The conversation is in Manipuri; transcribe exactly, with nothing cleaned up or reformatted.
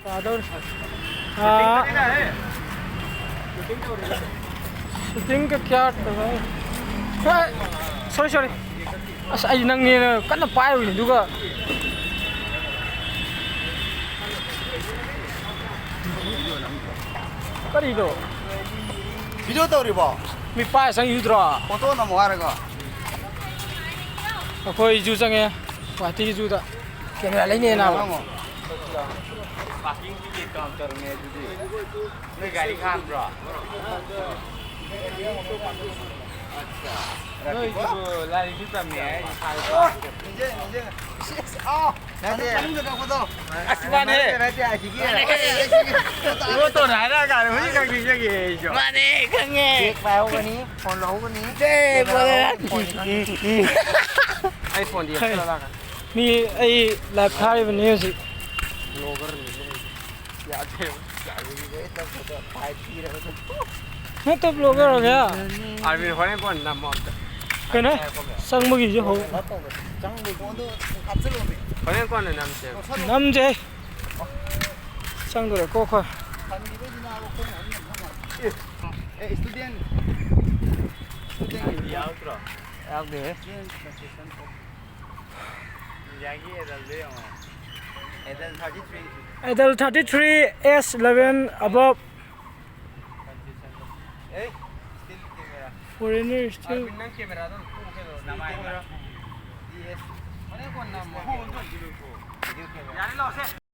ꯌꯥꯗꯧꯔꯦ꯫ ꯑꯥ, ꯁꯨꯇꯤꯡꯒ ꯀꯌꯥ ꯇꯧꯔꯦ? ꯍꯣꯏ, ꯁꯣꯔꯤ, ꯁꯣꯔꯤ꯫ ꯑꯁ, ꯑꯩ ꯅꯪꯅꯦꯅ ꯀꯟꯅ ꯄꯥꯏꯔꯨꯏꯅꯤ, ꯑꯗꯨꯒ ꯀꯔꯤꯅꯣ? ꯚꯤꯗꯤꯑꯣ ꯇꯧꯔꯤꯕꯣ? ꯃꯤ ꯄꯥꯏ ꯆꯪꯉꯤꯗ꯭ꯔꯣ? ꯐꯣꯇꯣ ꯅꯝꯃꯣ ꯍꯥꯏꯔꯒ꯫ ꯑꯩꯈꯣꯏ ꯖꯨ ꯆꯪꯉꯦ, ꯒꯨꯍꯥꯇꯤꯒꯤ ꯖꯨꯗ꯫ ꯀꯦꯃꯦꯔꯥ ꯂꯩꯅꯦꯅ꯫ ꯅꯪꯉꯣ꯫ ꯄꯥꯔꯀꯤꯡꯒꯤ ꯀꯥꯎꯟꯇꯔꯅꯦ ꯑꯗꯨꯗꯤ꯫ ꯅꯣꯏ ꯒꯥꯔꯤ ꯈꯥꯝꯕ꯭ꯔꯣ? ꯑꯠꯆꯥ꯫ ꯅꯣꯏꯁꯨ ꯂꯥꯏꯔꯤꯛꯁꯨ ꯇꯝꯃꯤ ꯍꯥꯏ, ꯏꯁꯥꯁꯨ ꯄꯥꯝꯗꯦ꯫ ꯅꯤꯡꯁꯤꯡꯉꯦ, ꯅꯤꯡꯁꯤꯡꯉꯦ꯫ ꯁꯤ, ꯑꯁ, ꯑꯥꯎ꯫ ꯅꯠꯇꯦ꯫ ꯃꯅꯨꯡꯗ ꯀꯛꯄꯗꯣ꯫ ꯑꯁ, ꯃꯥꯅꯦ꯫ ꯅꯠꯇꯦ, ꯅꯠꯇꯦ, ꯑꯁꯤꯒꯤ꯫ ꯃꯥꯅꯦ꯫ ꯏꯕꯣꯇꯣꯟꯅ ꯍꯥꯏꯔꯛꯑꯀꯥꯟꯗ ꯍꯧꯖꯤꯛ ꯈꯛ ꯅꯤꯡꯁꯤꯡꯉꯦ ꯑꯩꯁꯨ꯫ ꯃꯥꯅꯦ, ꯈꯪꯉꯦ꯫ ꯕꯦꯛ ꯄꯥꯏꯍꯧꯒꯅꯤ, ꯐꯣꯟ ꯂꯧꯍꯧꯒꯅꯤ꯫ ꯁꯦ, ꯀꯦꯃꯦꯔꯥ ꯐꯣꯟ ꯂꯧꯍꯧꯒꯅꯤ, ꯐꯣꯟ ꯈꯪꯉꯦ꯫ ꯑꯩ ꯐꯣꯟꯗꯤ ꯍꯦ꯫ ꯌꯦꯡꯁꯤꯜꯂ ꯂꯥꯛꯀꯅꯤ꯫ ꯃꯤ ꯑꯩ ꯂꯥꯏꯚ ꯊꯥꯔꯤꯕꯅꯤ ꯍꯧꯖꯤꯛ꯫ ꯕ꯭ꯂꯣꯒꯔꯅꯤ ꯑꯩ꯫ ꯌꯥꯗꯦꯕ꯫ ꯅꯠꯇ ꯕ꯭ꯂꯣꯒꯔ ꯑꯣꯏꯒꯦ꯫ ꯑꯥꯔꯃꯤ ꯍꯣꯔꯦꯟ ꯀꯣꯟꯅ ꯅꯝꯃꯣ ꯑꯝꯇ꯫ ꯀꯩꯅꯣ? ꯆꯪꯕꯒꯤꯁꯨ ꯍꯧ-, ꯍꯣꯔꯦꯟ ꯀꯣꯟꯅ ꯅꯝꯁꯦꯕ꯫ ꯅꯝꯁꯦ꯫ ꯆꯪꯗꯣꯔꯦ ꯀꯣ ꯑꯩꯈꯣꯏ꯫ ꯑꯦ, ꯏꯁꯇꯨꯗꯦꯟ꯫ ꯏꯁꯇꯨꯗꯦꯟ ꯌꯥꯎꯗ꯭ꯔꯣ? ꯌꯥꯎꯗꯦꯍꯦ꯫ ꯏꯟꯗꯤꯌꯥꯒꯤ ꯑꯦꯗꯜꯗꯣ ꯌꯦꯡꯉꯣ꯫ Adult thirty three꯫ Adult thirty three, age eleven above꯫ ꯑꯦ, still camera꯫ Foreigner still꯫ ꯑꯥꯔꯕꯤꯟ, ꯅꯪ ꯀꯦꯃꯦꯔꯥꯗꯣ ꯑꯝꯇ ꯄꯨꯔꯛꯑꯣ ꯀꯩꯅꯣ꯫ ꯅꯃꯥꯏ ꯀꯦꯃꯦꯔꯥ꯫ D S. ꯍꯣꯔꯦꯟ ꯀꯣꯟꯅ ꯑꯃꯨꯛ꯫ Video camera. ꯌꯥꯔꯦ, ꯂꯥꯛꯑꯣꯁꯦ꯫